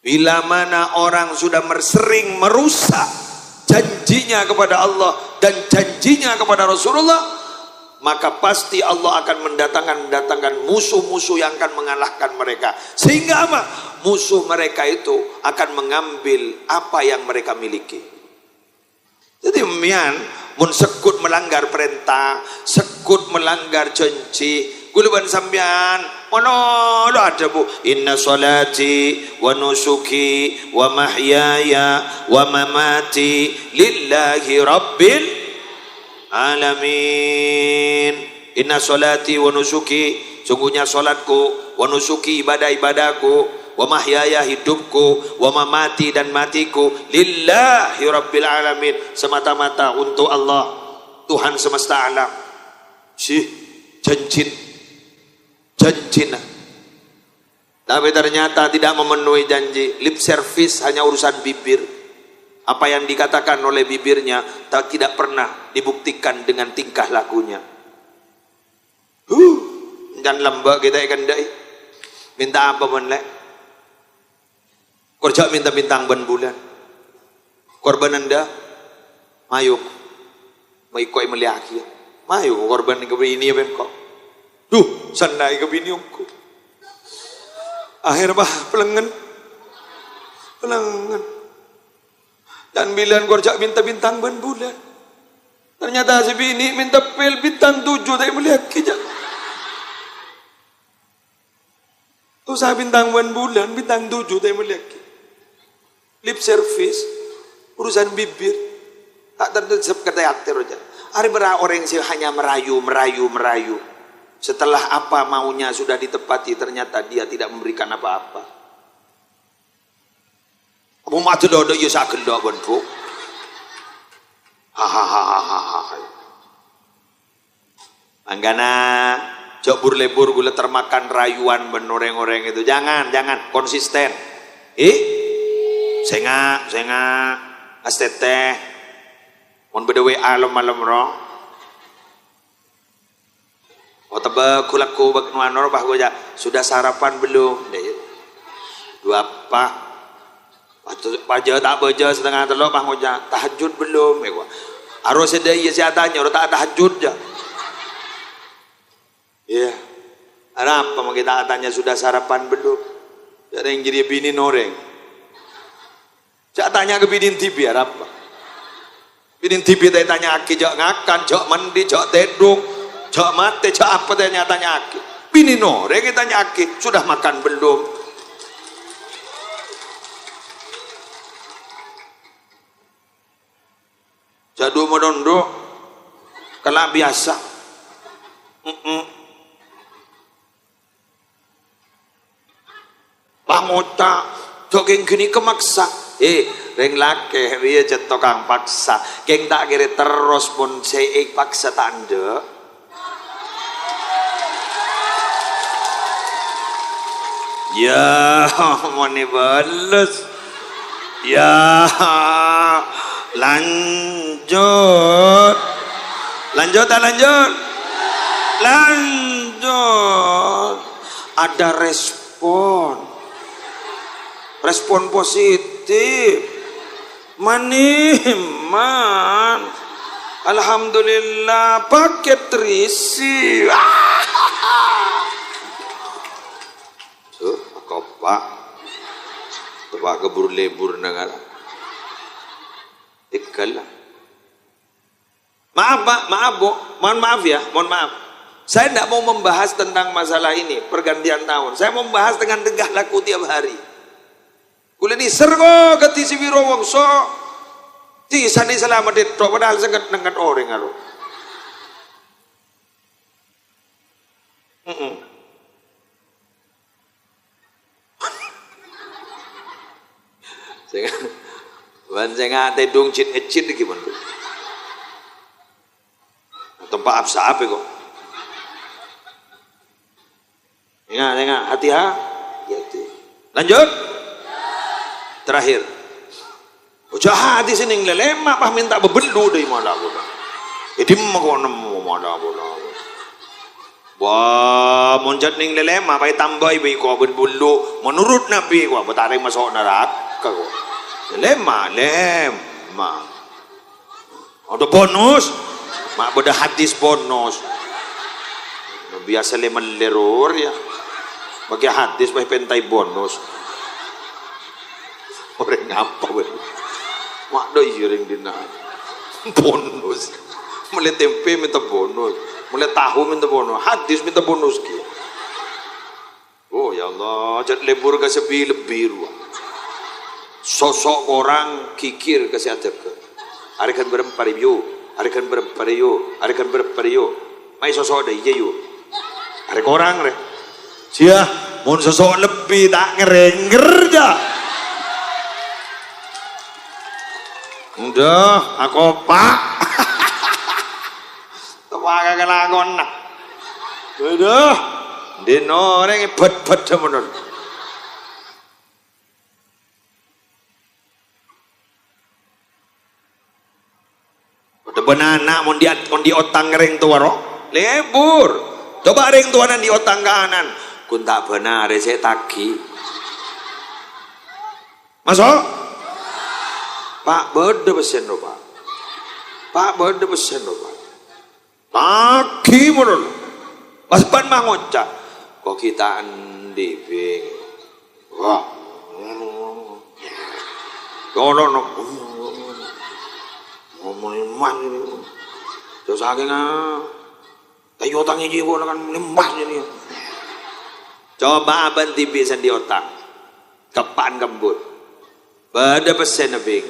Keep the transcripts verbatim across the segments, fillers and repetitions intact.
Bila mana orang sudah mer-, sering merusak janjinya kepada Allah dan janjinya kepada Rasulullah, maka pasti Allah akan mendatangkan, mendatangkan musuh-musuh yang akan mengalahkan mereka. Sehingga apa? Musuh mereka itu akan mengambil apa yang mereka miliki. Jadi, mèyan, mon seggut melanggar perintah, seggut melanggar janji, kaulâ bân sampèyan, malolo adhâbu, "Inna sholati wa nusuki wa mahyaya wa mamati lillahi rabbil alamin." "Inna sholati wa nusuki," sungguhnya sholatku, "wa nusuki," ibadah-ibadahku, "wa mahyaya," hidupku, "wa mamati," dan matiku, "lillahi rabbil alamin," semata-mata untuk Allah, Tuhan semesta alam. Sih, janjin, janjina. Tapi ternyata tidak memenuhi janji. Lip service hanya urusan bibir. Apa yang dikatakan oleh bibirnya tak, tidak pernah dibuktikan dengan tingkah lakunya. Huh, can lambâ' kita èkendhâ'i. Minta apa mon, Lè'? Kor jhâ' minta bintang bân bulân. Kor bân endâ', mayu. Mayu ko' èmellèyaghi, yâ. Mayu kor bân ka binè bân ko'. Duh, sanna' ka binè ongghu. Akhèr, bâh, pelengngen. Pelengngen. Can bilân kor jhâ' minta bintang bân bulân. Ternyata sè binè' minta pèl bintang tujuh ta' èmellèyaghi, jâ. Tosa bintang bân bulân, bintang tujuh ta' èmellèyaghi. Lip service, urusan bibir. Tak tertejep ka teater, jâ. Arèya mara orèng sè hanya merayu, merayu, merayu. Setelah apa maunya sudah ditepati, ternyata dia tidak memberikan apa-apa. Mon madello dâ' iyâ sagellâ', bân, Bu. Hahaha. Mangkana, jhâ' bur-lebur kaulâ termakan rayuan bân orèng-orèng itu. Jangan, jangan. Konsisten. Ih? Sènga', sènga'. Astètè. Mon bâdâ W A lem-malem, ro. Otabâ ghu-lagghu bâk-, no, anu, rowa, bâh, ngoca', "Sudah sarapan belum?" Dâ' iyâ. Dua apa? Pajâ, pajâ ta' bâjâ satengnga tello', bâh, ngoca', "Tahajjud belum?" Èkowa. Aro sè dâ' iyâ sè atanya, aro ta' tahajjud, jâ. Iyâ. Arapa mangkè ta' atanya, "Sudah sarapan belum?" Jâ' rèng jârèya binèna orèng. Jâ' tanya ka binèna dhibi', arapa? Binèna dhibi' ta' ètanya'aghi jâ' ngakan, jâ' mandi, jâ' tèdung, jâ' matè, jâ' apa ta' ètanya'aghi. Binèna orèng ètanya'aghi, "Sudah makan belum?" Jâ' du-, mondo-ndo, kala' biyasa. Mm-mm. Pangoca', jâ' kèng ghânèka maksa. Eh, rèng lakè' rèya jâ' tokang paksa. Kèng ta' kèra terros mon sè èpaksa ta' endâ'. Yâ, mon èbâles. Yâ, lanjut. Lanjut ta' lanjut? Lanjut. Ada respon. Respon positif. Manè, Man. Alhamdulillah, paket terisi. Tuh, kopa'. Kopa' kebur lebur nangala. Tiga lah. Maaf, Pak. Maaf, Bu. Mohon maaf ya. Mohon maaf. Saya tidak mau membahas tentang masalah ini, pergantian tahun. Saya mau membahas dengan tingkah laku tiap hari. Kulâ nèser ko' kadhi sè bhuru mongso. Di sanè salamet ètto', padahal sè nget-nengnget orèng aro. Mm-mm. Sènga', bân sènga' tèdung cit-ngecit iki, bân. Tempa' ap-saap kok. Sènga', sènga', hati-ha-, hati-hati. Lanjut. Terakhir. Oja' hati sè nèng lèlèma' pas mènta bebellu dâri mala-mala. È dimma kok nemmo mala-mala. Wah, mon jhât nèng lèlèma, paè tambâi bi' ko' bân bullu'. Menurut Nabi, ko' bâ' ta' rèng maso' naraka, ko'. Lèlèma, lèma. Ada bonus. Ma' bâdâ hadis bonus. Biyasa lè-mellè ror, ya. Pakai hadis, paè pèntaè bonus. Orèng apa, bân? Ma' dâ' iyâ rèng dinna'. Bonus. Mellè tèmpè mènta bonus. Mellè tahu mènta bonus. Hadis mènta bonus, ghi. Oh, ya Allah, jhât lebur ka sè bi-, lebbi rowa. Soso' korang ghighir ka sè adâgghâ. Arè ghân bârâmpa rè, yu. Arè ghân bârâmpa rè, yu. Arè ghân bârâmpa rè, yu. Maè soso' dâ' iyâ, yu. Arè korang, rè. Jiyâ, mon soso' lebbi ta' ngerèngger, jâ. Udah, akopa'. Tepaka kalakonna. Aduh, dinna' orèng bhât-bhât samono. Padâ bân ana' mon di-, mon di otang rèng towa ro, lebur. Coba rèng towana di otang ka ana'na, ghun ta' bân arè sè tagi. Maso'? Pa' bâdâ pèssèna, Pa'. Pa' bâdâ pèssèna, Pa'. Tagi mono. Pas bân mangoca', "Ko' ghi' ta' andi', Bhing." Wah. Ono, no. Ngomong emas ini. Terus akhirnya, "Ayo, otang ini, Bu, kan emas ini." Coba bân dhibi' sè andi' otang. Keppa'an kembut. Bâdâ pèssèna, Bhing.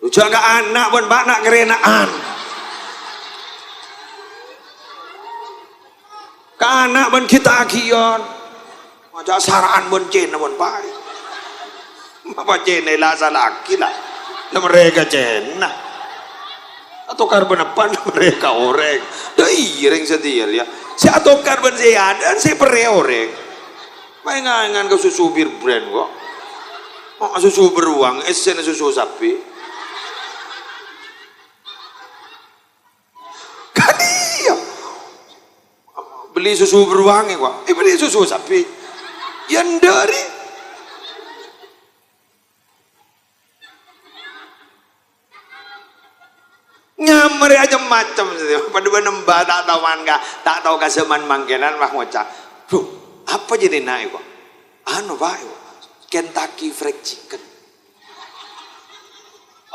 Jhâ' ka ana' bân bâ'na karèna'an. Ka ana' bân ghi' ta' aghiyân. Maca' sara'an bân cèna bân paè. Apa cèna la salaghi la. La mereka cèna. Atokar bân eppa' la mereka orèng. Dâ' iyâ rèng sadhâjâ, ya. Sè atokar bân sè adâ' sè perrè orèng. Maèngan ka susu Bir Brand kok. Oh, susu beruang, essèna susu sapi. Kan iyâ. Beli susu beruang kok. Eh, beli susu sapi. Ya, ndâri. Nyamèrè macem-macem, padâ bân embah ta' tao mangka, ta' tao ka zaman mangkènan, wah, ngoca', "Duh, apa jârèya, kok?" "Anu, Pak, Kentucky Fried Chicken."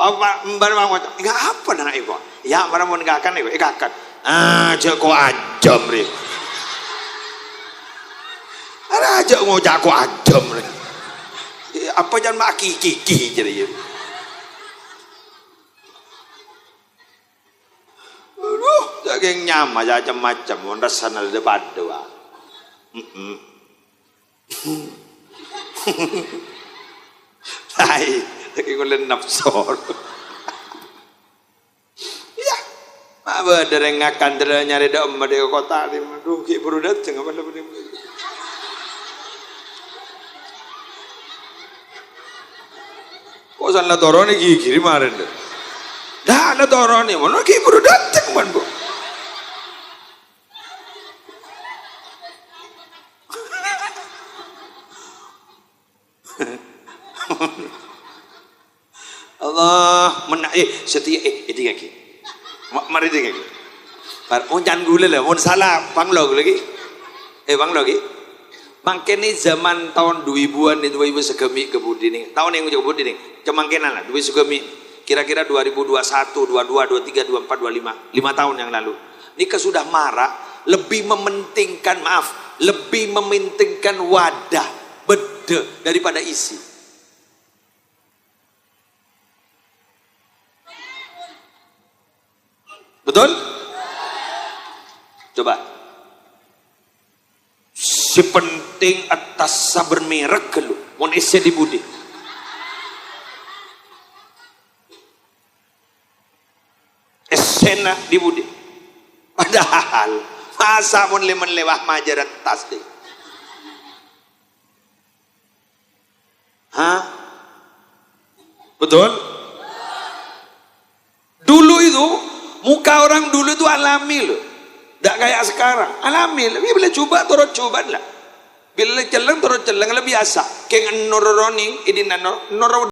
Apa, embah, wah, ngoca', "Enggak apa, nak, kok?" "Ya, para mon kakan, kok, eh, kakan." "Ah, jhâ' ko' ajâm, rè." "Ara jhâ' ngoca' ko' ajâm, rè." "Apa jân ma' kiki-kiki, jârèya?" Aduh, saking nyama, macem-macem, mon rassana la padâ, Pak. Mm-mm. Hai, saking oleh nafsu. Iyâ, ma' bâdâ rèng ngakan dâlâ nyarè dâ' emma dâ' kottana, aduh, ghi' buru dâteng apa la bâdâ. Kok san la toronè ghighiri marèn, dâ'? Dâ', la toronè, mon ghi' buru dâteng, mon, Bu. Allah, mena-, eh, satèya, eh, èdingngaghi. Ma-, mari dingngaghi. Par-, mon can ghulâ la, mon sala, panglo ghulâ ghi. Eh, panglo ghi. Mangkèn nè zaman taon du èbuwân nè, du èbu sagâmè' ka budi nè. Taon nè ngoca' ka budi nè. Cè' mangkènan la, du èbu sagâmè'. Kira-kira dua ribu dua satu, dua dua, dua tiga, dua empat, dua lima. Lima tahun yang lalu. Nèka sudah mara, lebih mementingkan, maaf, lebih mementingkan wadah, beddhâ, daripada isi. Betul? Coba. Sè penting attas sabârâ mèrek ghâllu, mon essèna è budi. Essèna è budi. Padahal, masa' mon lè-mellè wah majâr attas, dhi. Hah? Betul? Dulu itu, muka orang dulu itu alami, loh. Ndak kayak sekarang. Alami, la bilâ jhubâ' toro' jhubâ'ân la. Bilâ cellèng toro' cellèng la biyasa. Kèng noro' roning, è dinna' noro', noro'